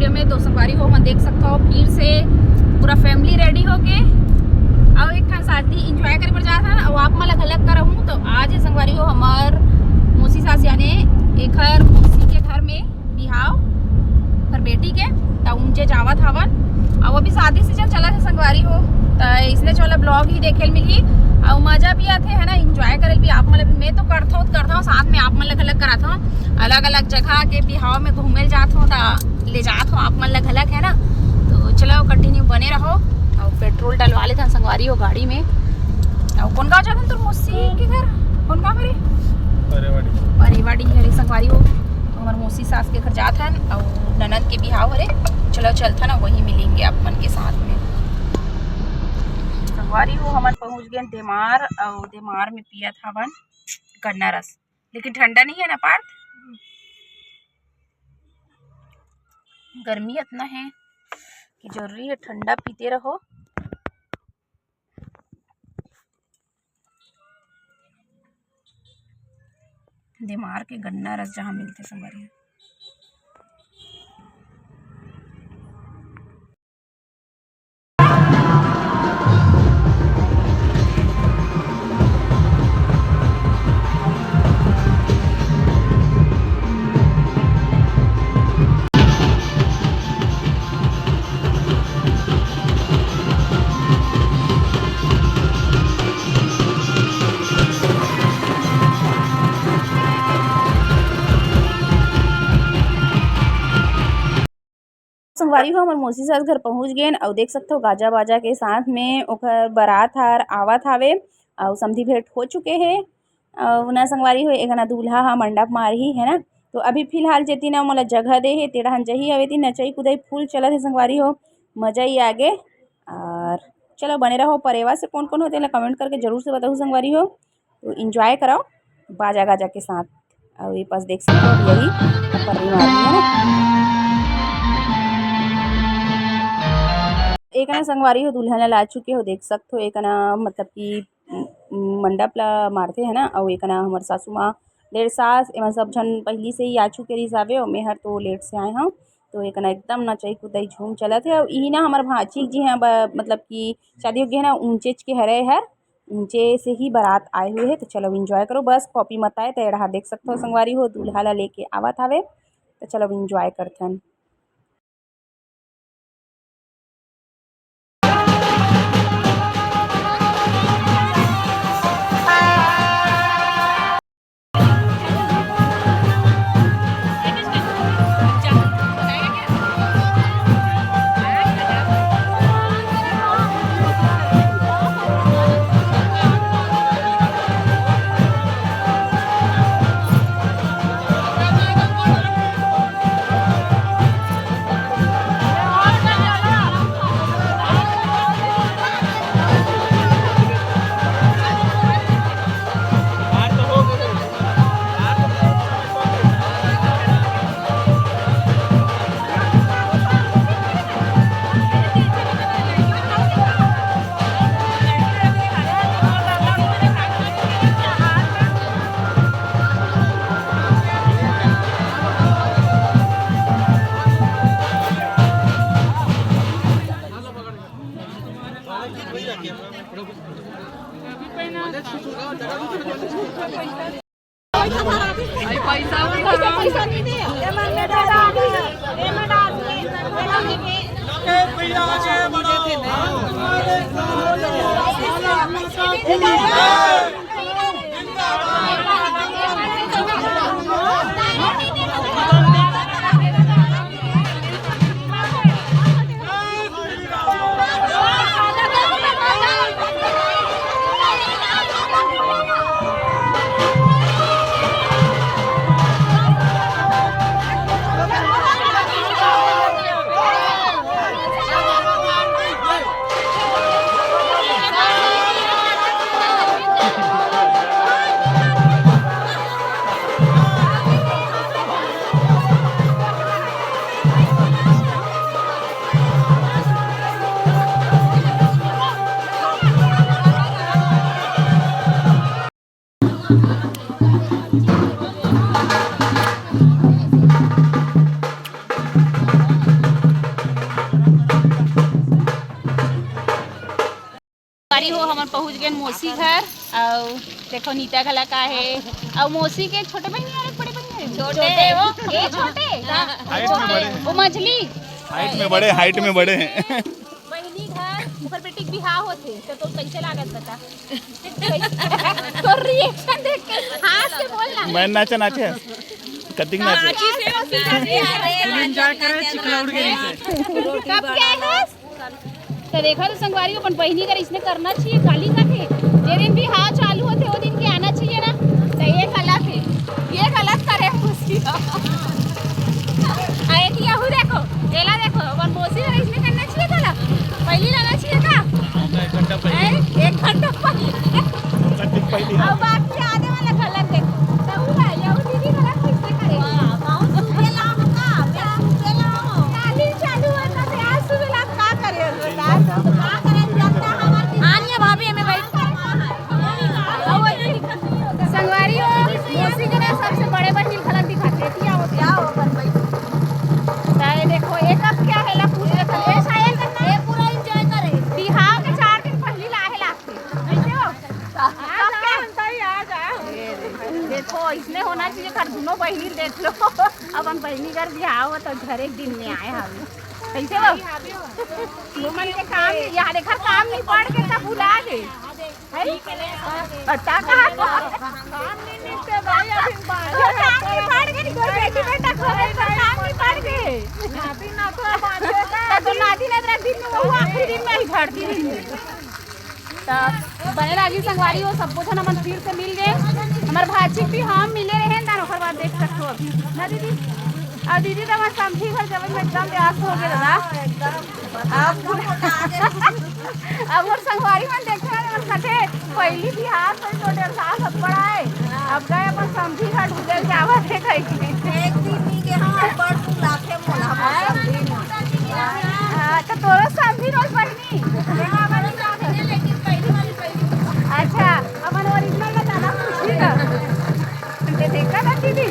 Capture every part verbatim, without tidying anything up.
में तो संगवारी हो, मन देख सकत हो, फिर से पूरा family ready होके अउ एक ठन शादी enjoy करे बर जात हन। अउ आप मन ला घलक करहूँ तो आज हे संगवारी हो हमर मौसी सास याने एखर मौसी के घर में बिहाव कर बेटी के, त उंजे जावत हवन। अउ अभी शादी season चलत हे संगवारी हो, त इसने चलो vlog ही देखे ल मिलही। अउ मजा भी आथे है ना, enjoy करे ल भी आप मन ला भी। मैं तो करथव करथव, साथ में आप मन ला घलक कराथव। अलग अलग जगह के बिहाव में घूमे ल जाथव, त ले जात हो आप मन ला घलक, है ना। तो चलो continue बने रहो। अउ petrol डलवा लेथन संगवारी हो गाड़ी में। अउ कौन गाँव जाथन तोर मौसी के घर? कौन गाँव हरे? परेवाड़ी। परेवाड़ी हरे संगवारी हो। तो हमर मौसी सास के घर जात हन अउ ननद के बिहाव हरे। चलो चलथन, वहीं मिलेंगे आप मन के साथ में। संगवारी हो, हमन पहुंच गए देमार अउ देमार में पियत हवन गन्ना रस, लेकिन ठंडा नहीं है ना पार्थ। गर्मी इतना है कि जरूरी है ठंडा पीते रहो। देमार के गन्ना रस जहाँ मिलथे संगवारी। संगवारी हो, हमर मौसी सास घर पहुंच गेन अउ देख सकथो गाजा बाजा के साथ में ओकर बारात हर आवत हावे अउ समधी भेंट हो चुके हे। अउ ना संगवारी हो, एकना दूल्हा ह मंडप मारही, है ना। तो अभी फिलहाल जेती ना मोला जगह दे हे, तेड़ा हन जही हवे ती नचई कुदई full चलत हे संगवारी हो, मजा ही आगे। और चलो बने रहो, परेवा से कौन कौन हो तेला comment करके जरूर से बताहू संगवारी हो। तो enjoy कराओ बाजा गाजा के साथ। अउ ये पास देख सकते हो, यही टपरी मारी है ना। एक ना संगवारी हो, दुल्हन ला ला चुके हो, देख सकते हो। एक ना मतलब कि म-, मंडप ला मारथे है ना, अउ एक ना हमर सासू माँ, देर सास, एमन सब झन पहली से ही आ चुके रहिस हावे, अउ मेहर तो लेट से आए हूँ। तो एक ना एकदम नचई कुदई झूम चलत हे। अउ इही ना हमर भांची जी हैं ब-, मतलब कि शादी हो गया है ना, उनचेच के हरे हर, उनचे से ही बारात आए हुए है। तो चलो enjoy करो, बस कॉपी मत आए। तो एड़ा देख सकते हो संगवारी हो, दूल्हा ला लेके आवत हावे। तो चलो enjoy करथन। तो हमन पहुंच गए मौसी घर। अउ देखो, नीता घला का हे। अउ मौसी के छोटे बहिनी हे, बड़े बहिनी हे? छोटे। छोटे हो? ये छोटे? हाइट में बड़े। वो मझली। हाइट में बड़े, हाइट में बड़े हैं। बहिनी घर, ओकर बेटी के बिहाव होथे, तो तोर कैसे लागत बता? तोर रिएक्शन देख के हाँ से बोल ना। मैं नाचे, नाचे। कतिक नाचे। नाची से वो सीधा से आ रहे हैं। फुल एंजॉय करे, चिखला उड़ के नीचे। कब क्या है? तो देखा तो संगवारी, अपन बहिनी कर इसने करना चाहिए, खाली का थे। जे दिन बिहाव चालू होथे, वो दिन के आना चाहिए ना। तो ये गलत है, ये गलत करे मौसी। अरे कि यहू देखो, एला देखो, अपन मौसी कर इसने करना चाहिए था ना। पहली लाना चाहिए था। एक घंटा पहले। हैं? एक घंटा पहले। कतिक पहले। अब बाकी आने वाला गलत देखो। तो वो भाई, यहू दीदी गलत कैसे करे? वाह, बहुत सुबह लाओ ना, मैं सुबह लाओ। काली चालू होता थे, आज सुबह लाओ, का करे? आनिया भाभी हमें बैठ संगवारी हो, मौसी के ना सबसे बड़े बहिनी घलक दिखाते, क्या हो, क्या हो, बन भाई? तो ये देखो, एक अब क्या है, ला पूछ लेते हैं। ये शायद ये पूरा एंजॉय करे। बिहाव के चार दिन पहली लाहे लागते। कैसे हो? कब क्या? ये देखो, इसने होना चाहिए, कर दोनों बहिनी देख लो। अपन बहिनी घर बिहाव हो, तो घर एक दिन में आए हम। कैसे हो? वो मन के काम, यहाँ देखा, काम निपट के सब भुला गए। है? बता कहाँ को? काम नहीं निपटे भाई, अभी बाहर जो काम निपट के निकल, बेटी बेटा को काम निपट के। नाती ना तो बांचेगा। तो नाती ना तेरा दिन में, वो आखिरी दिन में ही झाड़ती रही। तो बने लागी संगवारी हो, सबको झन हमन फिर से मिल गए। हमार भाजी भी हम मिले रहे हैं, दान ओकर बाद देख सकते हो अभी ना दीदी। और दीदी तो हमारे समधी घर जब में एकदम व्यस्त हो गए दादा। अब अब मोर संगवारी मन देखे ना, मन कथे, "पहली बिहाव से तो डेढ़ साल सब पड़ा है, अब गए अपन समधी घर ढूंढे जावत है कहीं के।" एक दिन नहीं गए हम, परसों लाखे मोला, हाँ। समधी नहीं। हाँ, तो तोरो समधी रोज बहिनी। हाँ, हमारी समधी है, लेकिन पहली वाली, पहली वाली। अच्छा, अपन ओरिजिनल बताना, पूछी ना। तो देखा ना दीदी?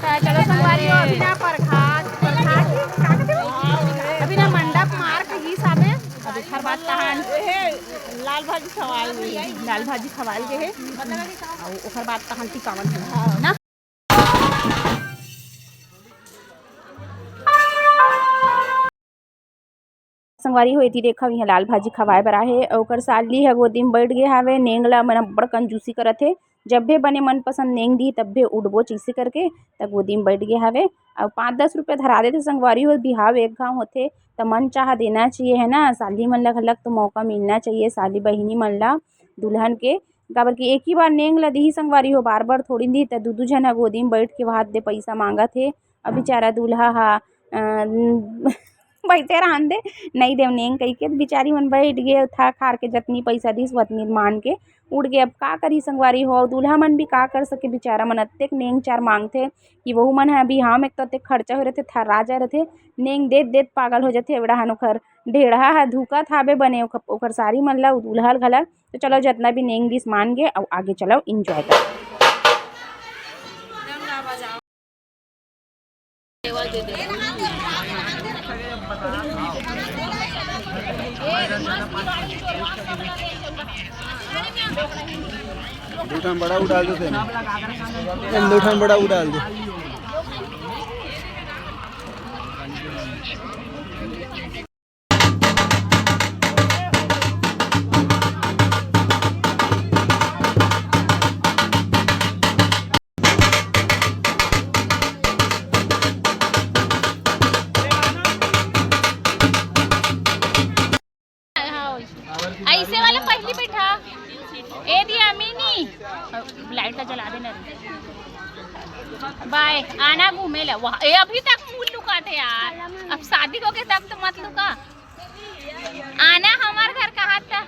तो चलो संगवारी हो, अभी ना प्रभात, प्रभात ही, का कहते हो? अभी ना मंडप मार्ग ही साबे। अब एखर बाद तहान हे लाल भाजी खवाल गे हे। लाल भाजी खवाल गे हे। अउ ओखर बाद तहान टिकावन हे ना। संगवारी हो, एती देखव, इहाँ लाल भाजी खवाए बर आहे। अउ ओकर साली ह गोदी म बइठ गे हावे। नेंग ला मन अब्बड़ कंजूसी करत हे। जब भी बने मनपसंद नेंग दिही, तब भी उठबो चइसे करके, त गोदी म बइठ गे हावे। अउ पाँच दस रुपया धरा देथे संगवारी हो, बिहाव एक घांव होथे, त मन चाहा देना चाहिए, है ना? साली मन ल घलक तो मौका मिलना चाहिए, साली बहिनी मन ल, दुल्हन के, काबर कि एक ही बार नेंग ल दिही संगवारी हो, बार-बार थोड़ी दिही, त दू-दू झन ह गोदी म बइठ के वहाद दे पइसा मांगत हे। अब बेचारा दूल्हा ह, अ, बइठे रहन दे, नइ देव नेंग कहिके, त बिचारी मन बइठ गे, थक हार के जतनी पइसा दिस, वतनी मान के उठ गे। अब का करही संगवारी हो, अउ दूल्हा मन भी का कर सके, बिचारा मन अतेक नेंग चार मांगथे कि वहू मन ह बिहाव में एक तो अतेक खर्चा होए रहिथे, थर्रा जाए रहिथे, नेंग देत देत पागल हो जाथे। एवड़ा हन ओखर ढेड़हा ह धुकत हाबे बने ओख-, ओखर सारी मन ला, अउ दूल्हा ल घला। तो चलो, जतना भी नेंग दिस मान गे, अउ आगे चलो, एंजॉय करो। दू ठन बड़ा उड़ा देते ना, दू ठन बड़ा उड़ा दे। ऐसे वाला पहली बैठा। ए दिया मिनी, लाइट ला जला देना रे। बाय, आना घूमे ला। वाह, ए अभी तक मुंह लुकाथे यार। अब शादी होगे तब तो मत लुका। आना हमार घर कहा था।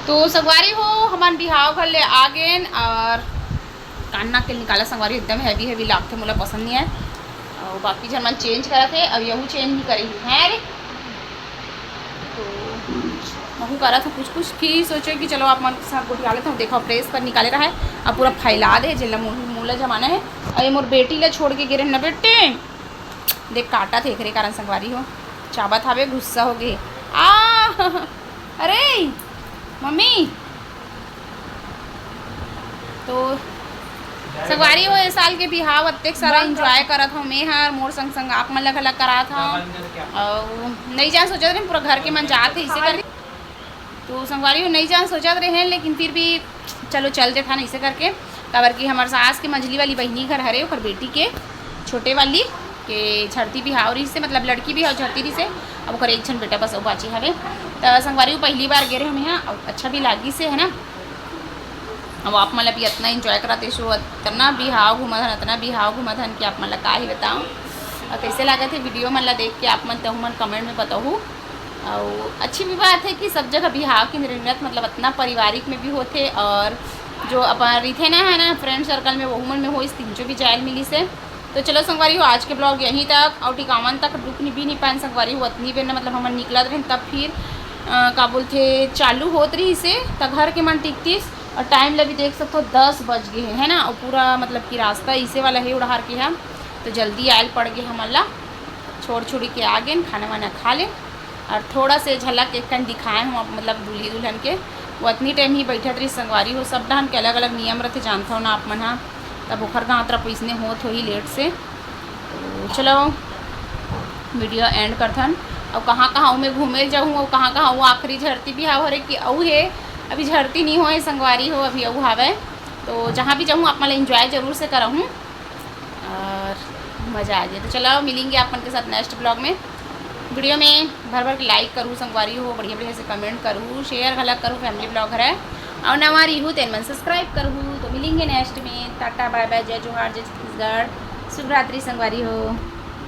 तो संगवारी हो, हमन बिहाव घर ले आ गेन अउ कान नाक के निकाला संगवारी, एकदम heavy heavy लागथे, मोला पसंद नइ आय। अउ बाकी झन मन change करत हे, अउ यहू change नइ करे हे, हैं रे? तो कहूँ करत हूँ कुछ कुछ, फिर सोचे कि चलो आप मन के साथ गोठिया लेत हूँ। देखो, प्रेस कर निकाले रहा है, अब पूरा फैला दे, जेला मोला जमाना है। अरे, मोर बेटी ला छोड़ के गिरे न बेटे, देख, काटत हे, एकरे कारण संगवारी हो, चाबत हावे, गुस्सा हो गए। आ, अरे मम्मी, तो संगवारी हो, ए साल के बिहाव अतेक सारा एंजॉय करत हूँ मैं हर, मोर संग संग आप मन ला घला करात हूँ। और नहीं जान सोचत रहे, पूरा घर के मन जात है इसे कर। तो संगवारी हो, नहीं जान सोचत रहे, लेकिन फिर भी चलो चल देथन इसे करके, काबर कि हमर सास के मंझली वाली बहिनी घर हरे, ओकर बेटी के छोटे वाली के झरती बिहाव रहिस हे, मतलब लड़की बिहाव झरती रहिस हे। अब ओकर एक झन बेटा बस अउ बाची हवे। त संगवारी हो, पहली बार गे रहे हम यहाँ, अउ अच्छा भी लागिस हे, है ना। अब आप मन ला भी अतना एंजॉय कराते सो, अतना बिहाव घूमत हन, अतना बिहाव घूमत हन कि आप मन ला का ही बताऊँ। और कैसे लागत है वीडियो मन ला देख के आप मन, तहु मन कमेंट में बताहू। और अच्छी भी बात है कि सब जगह बिहाव की नृत्य मतलब अतना पारिवारिक में भी होथे, और जो अपन रिथे ना, है ना, फ्रेंड सर्कल में, वहू मन में होइस, तीन जो भी जायल मिलिस हे। तो चलो संगवारी हो, आज के ब्लॉग यहीं तक, और टिकावन तक रुक नहीं भी नहीं पाएन संगवारी हो, अतनी बेर ना मतलब हमन निकलत रहेन, तब फिर अ, का बोलथे, चालू होत रहिस हे, त घर के मन टिकतिस, और टाइम ला भी देख सकथो, दस बज गए हे, है ना। और पूरा मतलब कि रास्ता इसे वाला हे उड़ाहर के हा, तो जल्दी आयल पड़ गए हमन ला। छोड़ छुड़ी के आ गए, खाना वाना खा ले, और थोड़ा से झलक एक कन दिखाए हम, मतलब दूल्ही दुल्हन के। वो अतनी टाइम ही बैठत रही संगवारी हो, सब डहन के अलग अलग नियम रहते, जानथो ना आप मन हा। तब ओखर गाँव तरफ इसने होत होही लेट से। तो चलो, वीडियो एंड करथन। और कहाँ कहाँ मैं घूमे जाऊँ, और कहाँ कहाँ वो आखिरी झरती बिहाव हरे कि अऊ हे, अभी झरती नहीं होए संगवारी हो, अभी अऊ हावे। तो जहाँ भी जाऊँ आप मन एंजॉय जरूर से करहूँ और मज़ा आ जाए। तो चलो, मिलेंगे आप मन के साथ नेक्स्ट ब्लॉग में। वीडियो में भर भर के लाइक करू संगवारी हो, बढ़िया बढ़िया से कमेंट करू, शेयर घलक करू, फैमिली ब्लॉग हरे। और नवा रिहू तेन मन सब्सक्राइब करू। तो मिलेंगे नेक्स्ट में। टाटा बाय बाय, जय जोहार, जय छत्तीसगढ़, शुभ रात्रि संगवारी हो।